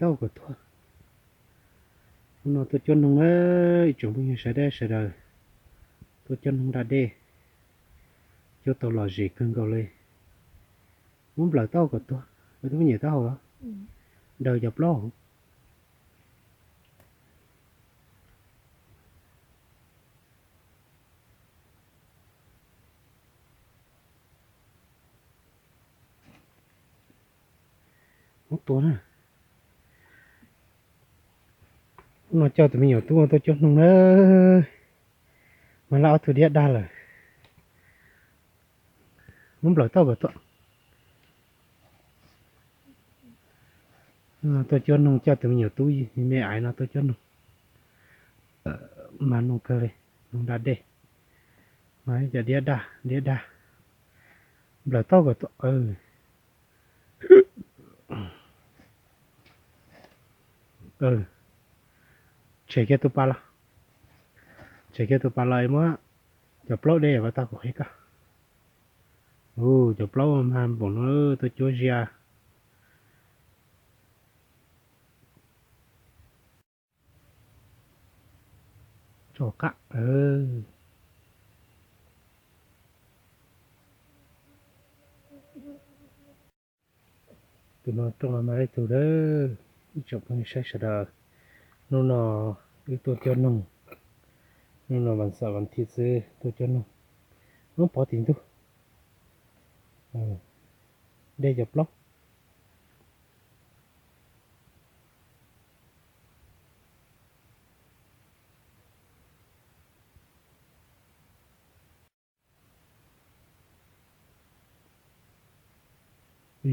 Tau kom tuag. Hnub no tuaj cuab noog na, ib tsoom phooj ywg sawv daws, sawv daws, tuaj cuab noog da dej, cuab tau lom zem kawg nkaus li. Muab nplawm tau kom tuag, tus me nyuam taub hau los daws cov plaub hauv. Muab tua na. Hnub no coj tus me nyuam tub tuaj cuab noog na, mas laj ob tug diab dag lawm. Muab nplawm tau kom tuag. Tuaj cuab noog, coj tus me nyuam tub me aiv no tuaj cuab noog. Mas noog kawg li, noog da dej. Mas cov diab dag, diab dag. Nplawm tau kom tuag. Tshem kiag tus pas los, tshem kiag tus pas los muab cov plaub dej kom tau kuv qhia koj. Cov plaub mas npaum no tuaj cuab ziab. Tso qab. Tus no rooj no mas ib tug dawb, ib tsoom phooj ywg saib sawv daws. Hnub no wb tuaj cuab noog, hnub no vas xaum vas thiv xwb tuaj cuab noog. Muab pov tim ntug, dej cov plaub.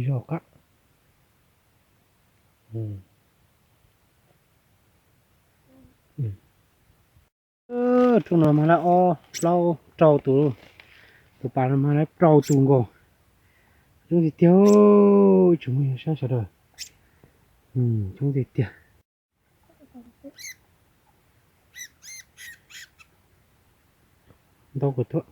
Zog qab. Rooj no mas lawv ob plaub rau tus, tus pas no mas lawv rau tus nkaus. Coob tiag tiag, ib tsoom phooj ywg saib sawv daws. Coob tiag tiag. Ntau kawg tuaj.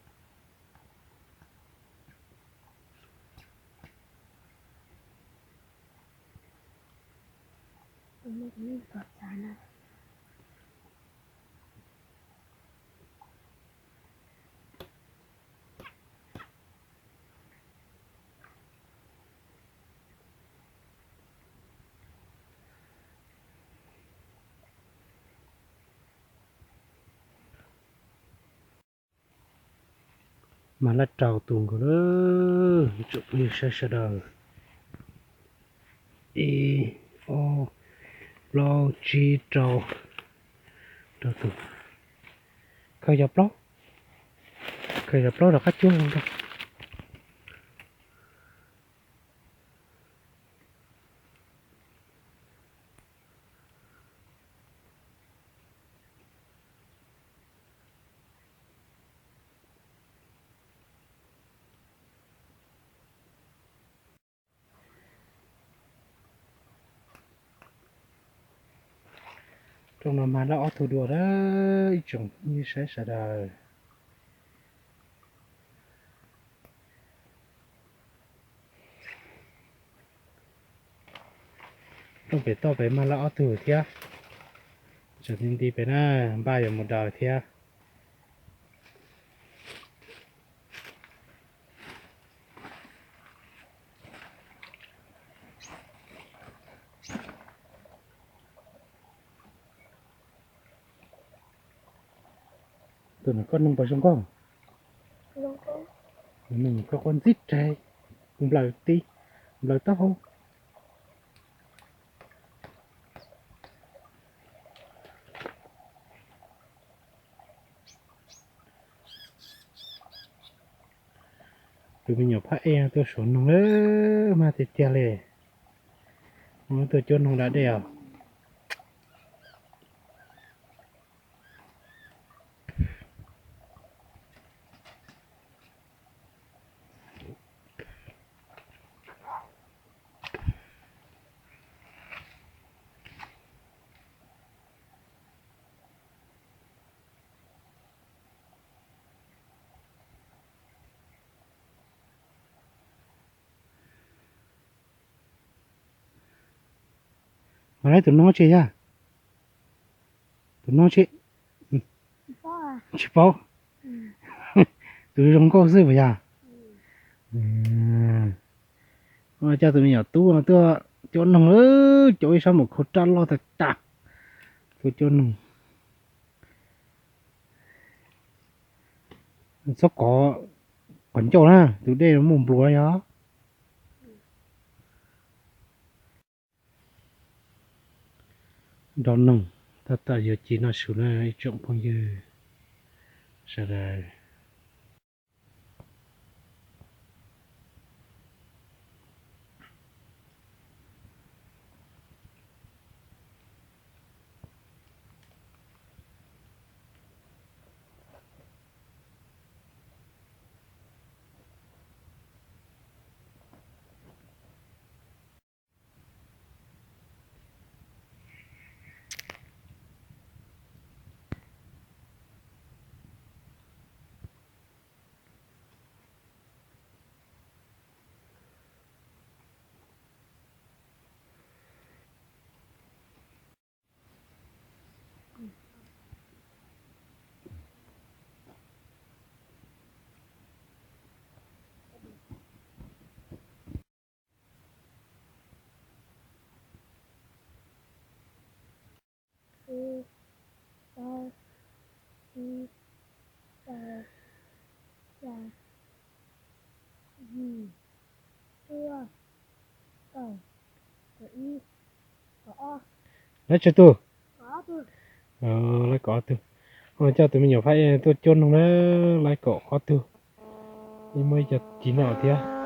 Mas lawv rau tus nkaus lawm, tsoom phooj ywg saib sawv daws. Ib, ob, plaub, tsib, rau, rau tus. Khaws cov plaub, khaws cov plaub rov qab cuab zoo nraug. Rooj no mas lawv ob tug dua lawm, ib tsoom phooj ywg saib sawv daws. Rooj pem toj pem mas lawv ob tug thiab. Tseem nti nti pem na, npaj yuav mus daws thiab. Tus no koj noog puas zoo nkauj? Noog koj quaj ntxib reg, nplawm ti, nplawm taub hau. Tus me nyuam phab ej tuaj suav noog lawm, mag tiag tiag li. Tuaj cuab noog da dej os. Laib tus no tsi yog? Tus no tsi? Tsis paub. Tus zoo nkauj xwb puas yog? Coj tus me nyuam tub no tuaj cuab noog, cuab ib sab npaum khau raj loj tag tas. Tuaj cuab noog. Txhob kov qhov ncauj na, tus dej muaj nplua yog. Nrov noog, tab tom yuav ci noj su na ib tsoom phooj ywg sawv daws. Ib, plaub, tsib, rau, xya, yim, cuaj, kaum, kaum ib, kaum ob. Laib tsawg tug? Laib kaum ob tug. Coj tus me nyuam Fab tuaj cuab noog na, laib kaum ob tug. Ib muaj ib co ci noj thiab.